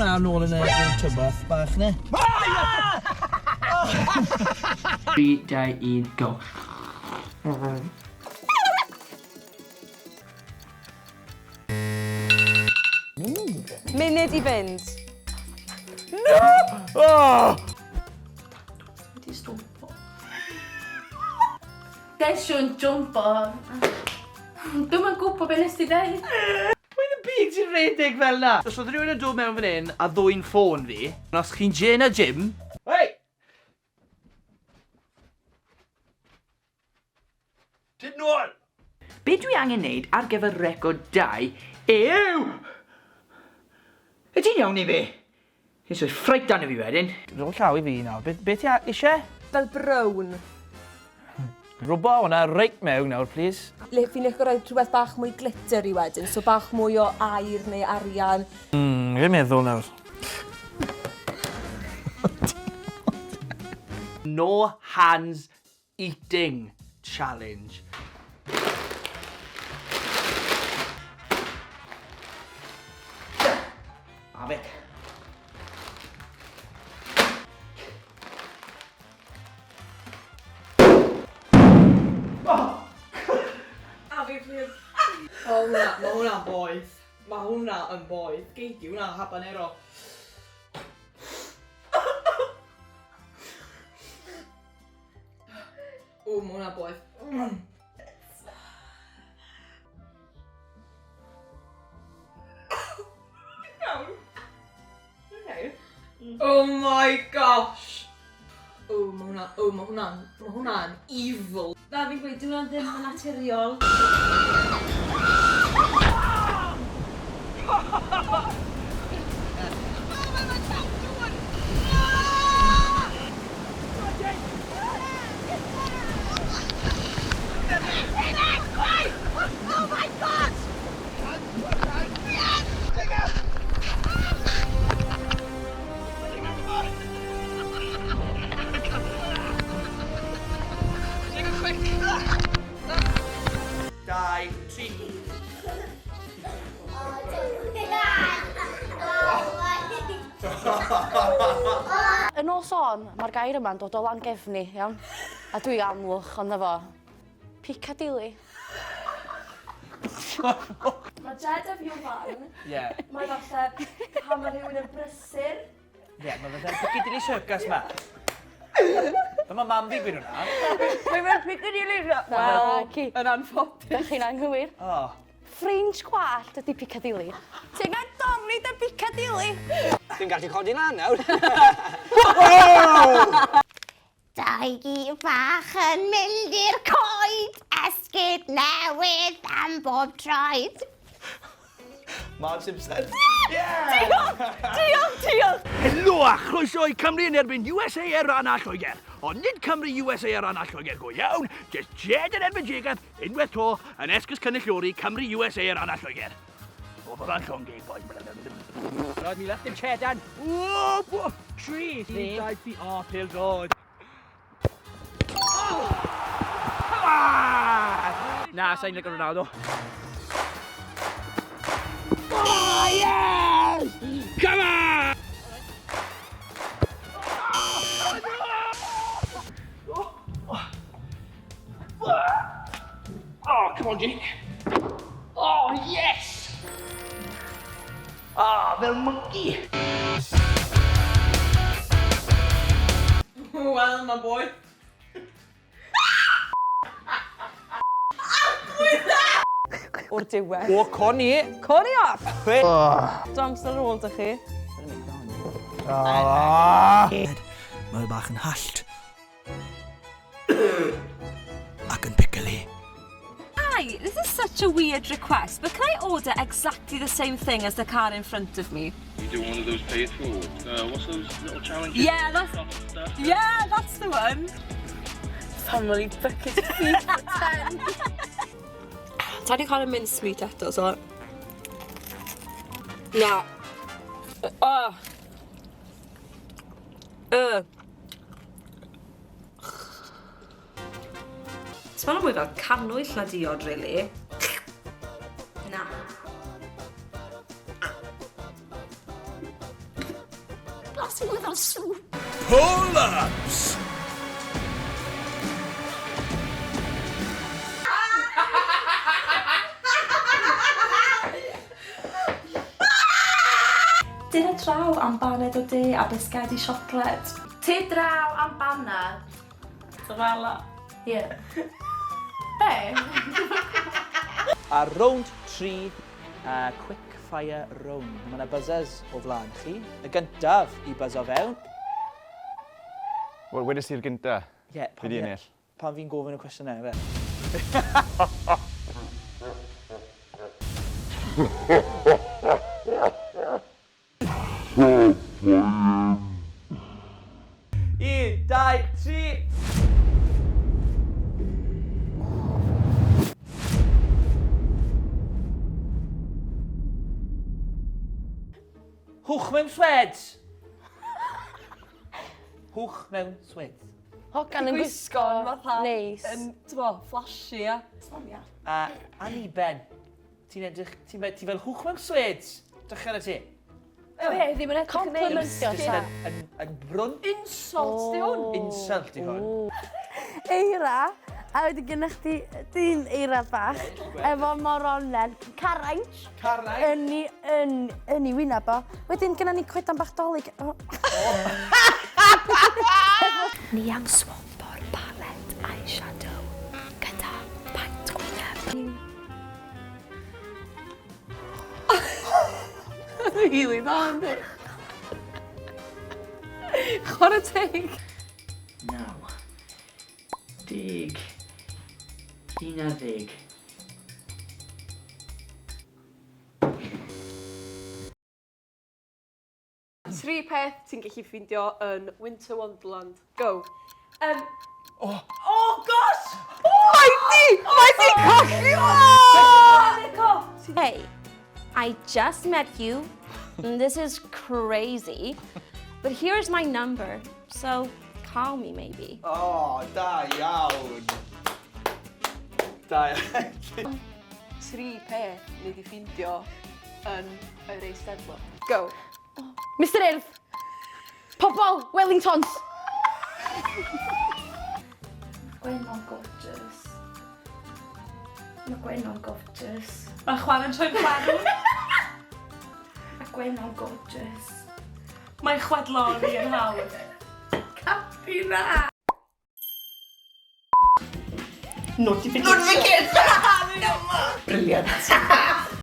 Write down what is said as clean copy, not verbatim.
hwnna nôl yn y twbath bach ne. 3, 2, 1, go. Munud i fynd. No! Oh! Wedi stwmpo. Desiwn jwmpo. Dwi'm yn gwybod be nes ti ddeud. Pwy yn y byd sy'n rhedeg fel 'na? Os oedd rhywun yn dod mewn fan hyn a ddwyn ffôn fi, os chi'n Jane a Jim... Hei! Tyd nôl! Be dwi angen neud ar gyfer record 2 yw... Ydy'n iawn neu be? Ti'n rhoi ffraet arno fi wedyn. Rho llaw i fi nawr. Be, be ti eisiau? Fel brown. Rwbo hwnna reit mewn nawr, please. Le, fi'n licio rhoi rhywbeth bach mwy glittery wedyn, so bach mwy o aur neu arian. Fi'n meddwl nawr. No hands eating challenge. Have it. Oh! A fi, please. O, hwnna, mae hwnna'n boeth. Mae hwnna yn boeth. Gei di hwnna habanero. O, mae hwnna'n boeth. Iawn. Okay. Oh my gosh! O, mae hwnna, o, mae hwnna'n, mae hwnna'n evil. Na, fi'n gweud, dyw hwnna ddim yn naturiol. Dau, tri. Y nos on, mae'r gair yma'n dod o Langefni, iawn? A dwi amlwch, ond na fo. Piccadilly. Mae Jed a fi o fan. Ie. Mae falle pan mae rhywun yn brysur. Ie, mae fatha Piccadilly Circus ma. Dyma mam fi gweud hwnna. Mae'n fel Piccadilly Circus. Wel, Yn anffodus. Dych chi'n anghywir. O. Fringe gwallt ydi Piccadilly. Ti angen dofni dy Piccadilly! Dwi'n gallu codi lan nawr. Dau gi bach yn mynd i'r coed, esgid newydd am bob troed. Marge Simpson. Diolch! Diolch, diolch! Helo a chroeso i Cymru yn erbyn USA Iran a Lloegr. Ond nid Cymru, USA Iran a Lloegr go iawn, jyst Jed yn erbyn Jacob, unwaith to, yn esgus cynulliori Cymru, USA Iran a Lloegr. O, fydda'n llong geg, boi. Rhaid mi left dim chedan. Whoa, whoa. Tri, dau, tri, o, pêl droed. Come on! Na, sa'n licio Ronaldo. Oh, yes! Come on! Oh, come on, Jake. Oh, yes! Ah, fel monkey. Wel, mae'n boeth. O'r diwedd. O, Connie. Connie off! Do amser ar ôl da chi. Mae bach yn hallt. Ac yn pickly. Hi, this is such a weird request, but can I order exactly the same thing as the car in front of me? You do one of those pay it forward. What's those little challenges? Yeah, that's yeah, that's the one. Family bucket feed for 10. Ta di cael y mincemeat eto, so... Na. Oh. Sma'n mwy fel cannwyll na diod, really. Na. Blasu nhw fel sŵp. Pull-ups! Dyna draw am baned o de a bisgedi siocled. Ti draw am banad. Dyfala. Ie. Be? A rownd 3, quick fire round. Mae yna buzzers o flaen chi. Y gyntaf i buzzo fewn. Wel, wedes i'r gynta. Ie. Fi di ennill. Pan fi'n gofyn y cwestiynau, fe. Un, dau, tri! Hwch mewn sweds! Hwch mewn sweds. Hogan yn gwisgo fatha... Neis. Yn, t'bo, flashy, ia. A Aniben, ti'n edrych, ti'n ti fel hwch mewn sweds. Drycha arna ti. Be, ddim yn edrych yn neis. Compliment di o, Jyst ta. yn, yn, yn brwnt. Insult di hwn. Insult di hwn. Eira, a wedyn gennych chdi dyn eira bach efo moronen, caraint. Caraint. Yn i, yn, yn i wyneb o. Wedyn genna ni coedan bach dolig. O. Ni am swapo'r palet eyeshadow gyda paent gwyneb. Rili dda, yndi? Chwarae teg. 9, 10, 11. Tri peth ti'n gallu ffeindio yn Winter Wonderland. Go. Oh. Oh, gosh! Mae di! Mae di colli! Oh! Hey, I just met you, and this is crazy, but here's my number, so call me maybe. Oh, da iawn. Da iawn. Tri peth ni di ffeindio yn yr Eisteddfod. Go. Mr Urdd! Pobol! Wellingtons! Gwenno'n gorgeous. Mae Gwenno'n gorgeous. Mae chwarae'n troi'n chwerw. Mae Gwenno'n gorgeous. Mae chwedloni yn hawdd. Capi na! Notification! Notification! Brilliant.